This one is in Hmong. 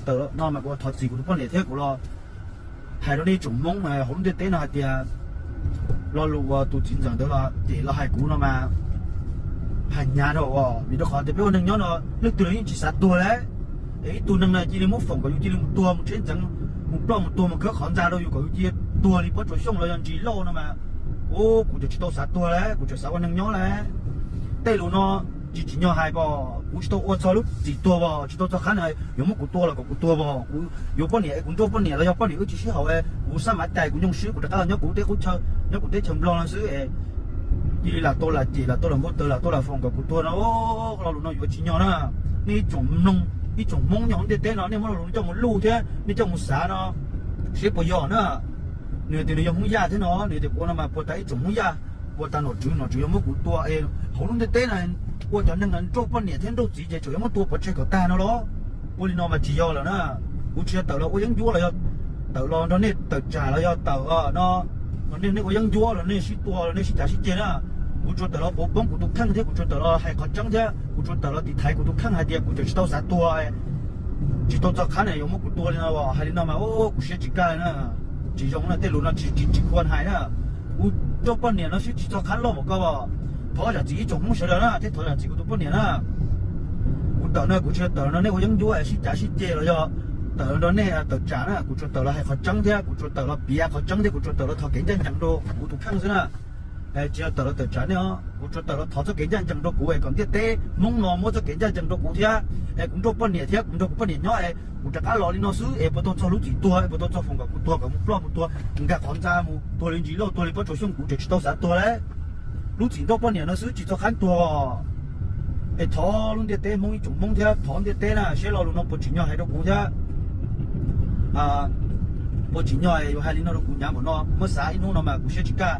Tawm no mas kuv thov txim kuv tus poj niam thiab kuv los hais rau nej tsoom Hmoob hauv lub ntiaj teb no hais tias lo lus uas tus txiv ntxawm ntawd los ces los hais kuv no mas hais hnyav rau, vim rau qhov tias peb ua neeg nyob no leej twg los yeej tsis xav tuag lawm. Es ib tug neeg no cia li muab foom kom yus cia li mus tuag mus tsheb ntxeev, mus ploj mus tuag mus khawb qhov ntxa rau yus kom yus cia li tuag li pob tsuas xyooj los yog ntsis lauj no mas, u, kuv tseem tsis tau xav tuag lawm, kuv tseem xav ua neeg nyob lawm. Tej lus no tsis tsim nyog hais pom, kuv tsis tau ua txog lub txim tuag pom, tsis tau txog qhab no yuav muab kuv tua los kom kuv tuag pom, kuv yuav poj niam es kuv nrauj poj niam los yog poj niam wb tsis sib haum, kuv sab mav cais kuv nyoo swb kuv rov qab los nyob kuv lub teb qub chaw, nyob kuv teb chaws Nplog no xwb es cia li lam tau lam cem lam tau lam npau taws lam tau lam foom kom kuv tuag no, lo lus no yuav tsim nyog na. Nej ib tsoom mloog, ib tsoom Hmoob nyob hauv ntiaj teb no nej muab lo lus no coj mus luj thiab nej coj mus xav no seb puas yog na. Nws tias nws yog Hmoob Yaj thiab no, nws tias kuv ua no mas puas tas ib tsoom Hmoob Yaj, puas tas nom tswv, nom tswv yuav muab kuv tua es hauv lub ntiaj teb no ua cov neeg nrauj poj niam thiab nrauj txiv ces tseem yuav muab tua pov tseg kom tag no los? Ua li no mas tsis yog lawm na. Kuv tsis yog tawm los ua yeeb ncuab los yog tawm los nrog nej tawm tsam los yog tawm no, nej ua yeeb ncuab los nej sib tua los nej sib cav sib ceg na. Kuv tsuas tawm los pauv poob kuv tus kheej thiab kuv tsuas tawm los hais qhov tseeb thiab kuv tsuas tawm los tiv thaiv kuv tus kheej hais tias kuv tseem tsis tau xav tuag, tsis tau txog qhab no yuav muab kuv tua li no, hais li no mas kuv siab tsis kaj na. Tsis zoo na, tej lus no tsis tsis tsis khuam hais na. Kuv nrauj poj niam no xwb tsis txog qhab loj npaum koj, thov zam txim ib tsoom Hmoob sawv daws na thiab thov zam txim kuv tus poj niam na. Kuv tawm no kuv tsis tawm no nej ua yeeb ncuab sib cav sib ceg los yog tawm nrog nej tawm tsam na, kuv tsuas tawm los hais qhov tseeb thiab kuv tsuas tawm los piav qhov tseeb thiab kuv tsuas tawm los thov kev ncaj ncees rau kuv tus kheej xwb na. Tsis yog tawm los tawm tsam nej os, kuv tsuas tawm los thov txoj kev ncaj ncees rau kuv es kom ntiaj teb Hmoob no muab txoj kev ncaj ncees rau kuv thiab es kuv nrauj poj niam thiab kuv nrog kuv poj niam nyob es kuv rov qab los li no xwb es puas tau txog lub txim tuag es puas tau txog foom kom kuv tuag kom mus ploj mus tuag nkag qhov ntxa mus tuag li ntsis lauj tuag li pob tsuas xyooj kuv tseem tsis tau xav tuag lawm. Lub txim nrauj poj niam no xwb tsis txog qhab tuag. Es thov lub ntiaj teb Hmoob ib tsoom Hmoob thiab thov ntiaj teb na seb lo lus no puas tsim nyog hais rau kuv thiab puas tsim nyog yuav hais li no rau kuv hnyav npaum no, muab xav ib hnub no mas kuv siab tsis kaj.